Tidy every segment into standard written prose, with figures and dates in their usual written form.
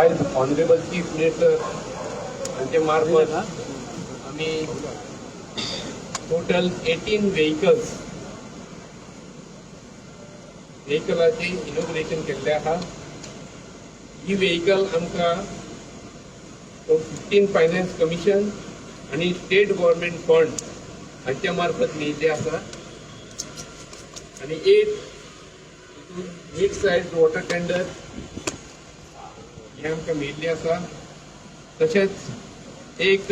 आयज honourable chief minister हांचे मार्फत आमी टोटल 18 व्हेकल्स व्हेकलाचे इनॉग्रेशन केल्लें आहा. ही व्हेकल आमकां 15 फायनान्स कमिशन आनी स्टेट गव्हर्मेंट फंड हांच्या मार्फत मेळिल्ले आसा आनी at mid size water tender हे आमकां मेळिल्ले आसा. तशेंच एक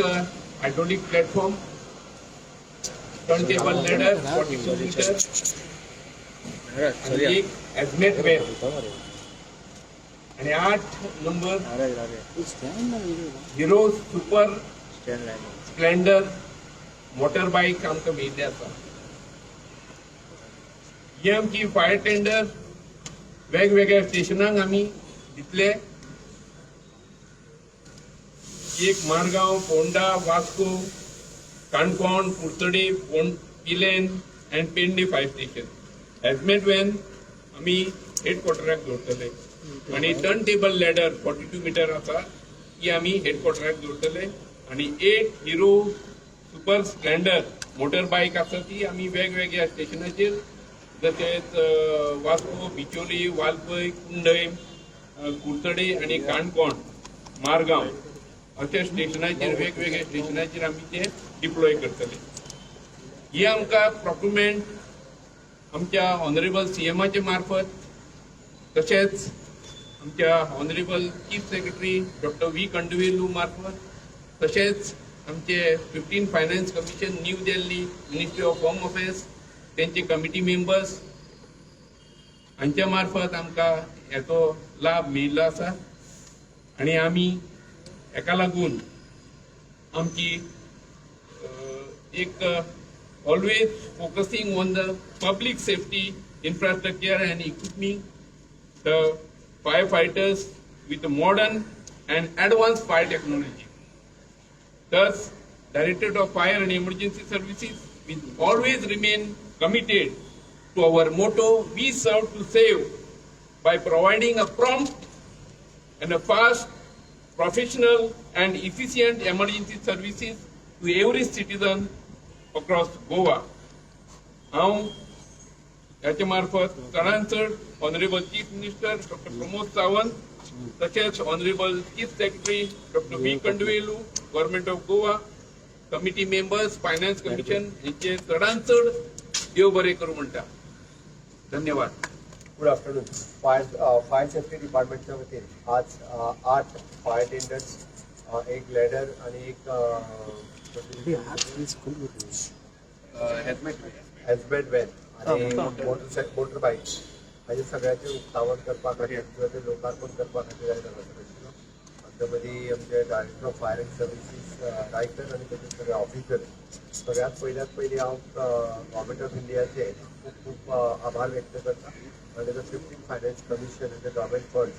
hydraulic platform, turntable ladder 42 meter आणि एक हॅझमॅट व्हॅन आणि 8 number hero super Splendor motor bike आमकां मेळिल्ले आसा. ही आमची फायर टेंडर वेगवेगळ्या स्टेशनांक आमी दितले. एक मारगांव, फोंडा, वास्को, काणकोण, कुडचडे, Pilerne and Pernem fire station. Hazmat van आमी हेडक्वॉर्टराक दवरतले आनी turn table ladder 42 meter आसा, ती आमी हेडक्वॉर्टराक दवरतले आनी eight hero super Splendor motor bike आसा, ती आमी वेगवेगळ्या स्टेशनाचेर जशेंच वास्को, बिचोली, वालपय, कुंडय, कुडचडे आनी काणकोण, मारगांव अशा स्टेशनाचेर, वेगवेगळ्या स्टेशनाचेर आमी ते डिप्लॉय करतले. ही आमकां प्रोक्युरमेंट आमच्या ऑनरेबल सीएमाच्या मार्फत, तशेंच आमच्या honourable chief secretary doctor V Kandavelu मार्फत, तशेंच आमचे 15 finance commission, new Delhi, ministry of home affairs, त्यांचे कमिटी मेंबर्स हांच्या मार्फत आमकां हेचो लाभ मेळिल्लो आसा. आनी आमी हेका लागून आमची एक always focusing on the public safety infrastructure and equipping the fire fighters with modern and advanced fire technology. Thus, Directorate of Fire and Emergency Services will always remain committed to our motto, "We serve to save," by providing a prompt and a fast, professional and efficient emergency services to every citizen across Goa. हांव ह्याचे मार्फत चडान चड honourable chief minister doctor Pramod Sawant, तशेंच honourable chief secretary doctor V Kandavelu, government of Goa, committee members, finance commission यांचे चडान चड देव बरें करूं म्हणटा. धन्यवाद. Good afternoon. Fire safety डिपार्टमेंटच्या वतीन आज आठ फायर टेंडर्स, एक लॅडर आणि एक हॅझमॅट व्हॅन आणि मोटर बाईक हाजे सगळ्याचे उक्तावण करपा खातीर किंवा ते लोकार्पण करपा खातीर आयज हांगासर आशिल्लो. आमच्या मदीं आमचे director of fire and services Raikar आनी ताचे सगळे ऑफिसर. सगळ्यात पयल्यात पयलीं हांव गव्हर्मेंट ऑफ इंडियाचे खूब खूब आभार व्यक्त करता आनी the 15 finance commission आनी गव्हर्मेंट फंड्स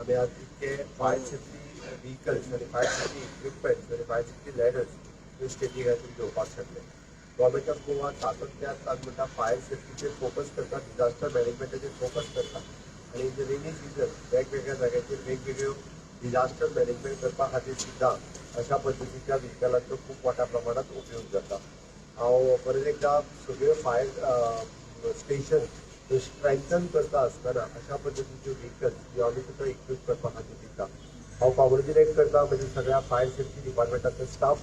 आमी आज इतके फायर सेफ्टी व्हिकल्स आनी फायर सेफ्टी इक्विपमेंट्स आनी फायर सेफ्टी लॅडर्स ह्यो स्टेटी खातीर घेवपाक शकले. गव्हर्मेंट ऑफ गोवा सातत्यान आज म्हणटा फायर सेफ्टीचेर फोकस करता, डिझास्टर मॅनेजमेंटाचेर फोकस करता आनी इन the rainy season वेगवेगळ्या जाग्याचेर वेगवेगळ्यो डिझास्टर मॅनेजमेंट करपा खातीर सुद्दां अशा पद्दतीच्या व्हिकलांचो खूब मोठ्या प्रमाणात उपयोग जाता. हांव परत एकदा सगळ्यो फायर स्टेशन स्ट्रेंथन करता आसतना अशा पद्दतीच्यो व्हिकल्स ज्यो आमी सुद्दां इक्वीप करपा खातीर दिता. हांव कॉंग्रेच्युलेट करता म्हणजे सगळ्या फायर सेफ्टी डिपार्टमेंटाचो स्टाफ.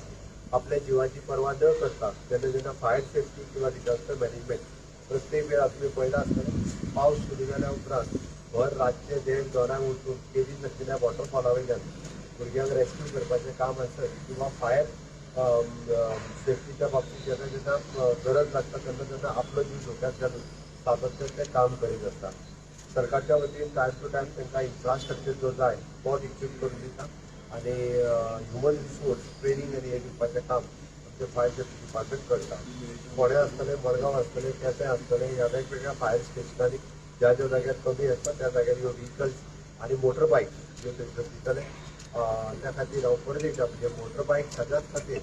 आपल्या जिवाची पर्वा न करता जेन्ना जेन्ना फायर सेफ्टी किंवा डिझास्टर मॅनेजमेंट, प्रत्येक वेळा तुमी पळयला आसतलें, पावस सुरू जाल्या उपरांत भर रातचे देड दोनांक उठून केरी नाशिल्ल्या वॉटरफॉला वयल्यान भुरग्यांक रेस्क्यू करपाचें काम आसत किंवा फायर सेफ्टीच्या बाबतीत जेन्ना जेन्ना गरज लागता, तेन्ना तेन्ना आपलो जीव धोक्यात घालून सातत्यान ते काम करीत आसता. सरकारच्या वतीन टायम टू टायम तांकां इन्फ्रास्ट्रक्चर जो जाय तो इक्वीप करून दिता आनी ह्युमन रिसोर्स ट्रेनींग आनी हें दिवपाचें काम आमचें फायर सेफ्टी डिपार्टमेंट करता. फोंडें आसतलें, मडगांव आसतलें, केपें आसतलें, ह्या वेगवेगळ्या फायर स्टेशनांनी ज्या ज्या जाग्यार कमी आसता त्या जाग्यार ह्यो व्हिकल्स आनी मोटर बायक ज्यो थंयसर दितले. त्या खातीर हांव परत एकदां म्हणजे मोटर बायक सगळ्याच खातीर,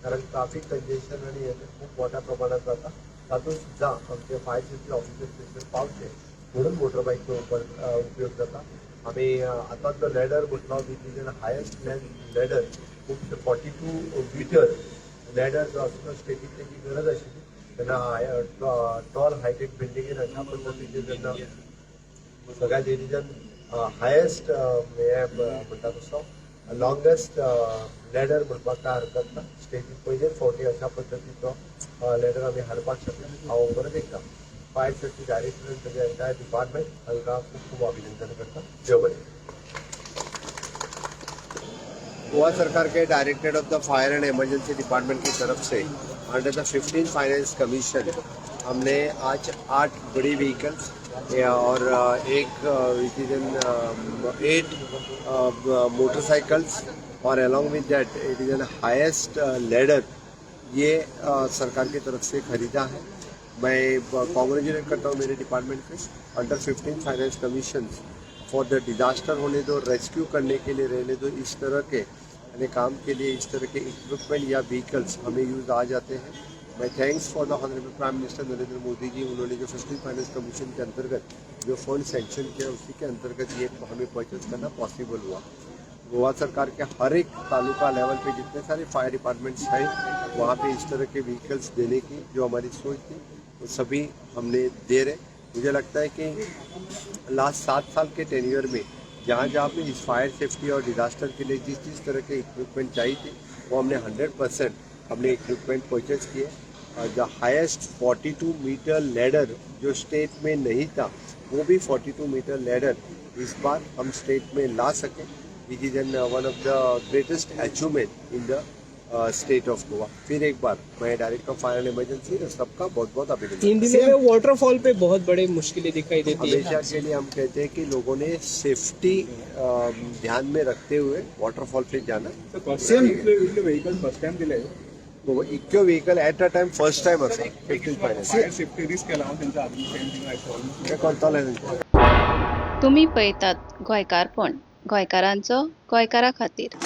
कारण ट्राफीक कंजेशन आनी हें खूब मोठ्या प्रमाणात जाता, तातूंत सुद्दां आमचे फायर सेफ्टी ऑफिसर थंयसर पावचे म्हणून मोटर बायकचो उपयोग जाता. आमी आतां जो लॅडर म्हटलो, which is an highest ladder, खूब 42 मिटर लॅडर जो आसा तो स्टेटीक तेजी गरज आशिल्ली. तेन्ना टॉल हायटेड बिल्डिंगेन अशा पद्दतीचे जेन्ना सगळ्यात it is an highest हे म्हणटा तसो लॉंगेस्ट लॅडर म्हणपाक काय हरकत ना. स्टेटीत पयलेच फावटी अशा पद्दतीचो लॅडर आमी हाडपाक शकले. हांव परत एकदां फायर सेफ्टी डायरेक्टर आनी ताजे एंटायर डिपार्टमेंट हांकां खूब खूब अभिनंदन करता. देव बरें. गोवा सरकार K Directorate of the Fire and Emergency Department की तरफ से under the 15 Finance Commission हमने आज आठ बड़ी व्हीकल्स और एक which is an eight motorcycles Aur along with that it is an highest ladder ये सरकार की तरफ से खरीदा है. मैं कॉन्ग्रेचुलेट करता हूँ मेरे department K. Under 15 Finance Commission for the disaster होने दो, रेस्क्यू करने के लिए रहने दो, इस तरह के यानी काम के लिए इस तरह के इक्विपमेंट या व्हीकल्स हमें यूज़ आ जाते हैं. मैं thanks for the honourable Prime Minister Narendra Modi ji, उन्होंने जो 15 फाइनेंस कमीशन के अंतर्गत जो फंड सैंक्शन किया, उसी के अंतर्गत ये हमें परचेज करना पॉसिबल हुआ. गोवा सरकार के हर एक तालुका लेवल पे जितने सारे फायर डिपार्टमेंट्स हैं, वहाँ पे इस तरह के व्हीकल्स देने की जो हमारी सोच थी, वो सभी हमने दे रहे. मुझे लगता है कि लास्ट 7 साल के टेन्योर में जहाँ जहाँ पे इस फायर सेफ्टी और डिजास्टर के लिए जिस जिस तरह के इक्विपमेंट चाहिए थे, वो हमने 100% हमने इक्विपमेंट परचेज किए. The highest 42 meter ladder जो स्टेट में नहीं था, वो भी 42 मीटर लैडर इस बार हम स्टेट में ला सके, which is an one of the greatest achievement in the state of Goa. फिर एक बार मैं Director of Fire and Emergency सबका बहुत बहुत अभिनंदन. इन दिनों में वाटरफॉल पे बहुत बड़े मुश्किलें दिखाई देती है. हमेशा के लिए हम कहते हैं कि लोगों ने सेफ्टी ध्यान में रखते हुए वाटरफॉल पे जाना. सेम इतले इतले व्हेकल फर्स्ट टाइम दिले. इतक्यो vehicle at a time first time आसा 15 फायनान्स. फायर सेफ्टी रिस्क केला हांव तेंच्या हातून. करताले. तुमी पळयतात गोंयकारपण, गोंयकारांचो गोंयकारा खातीर.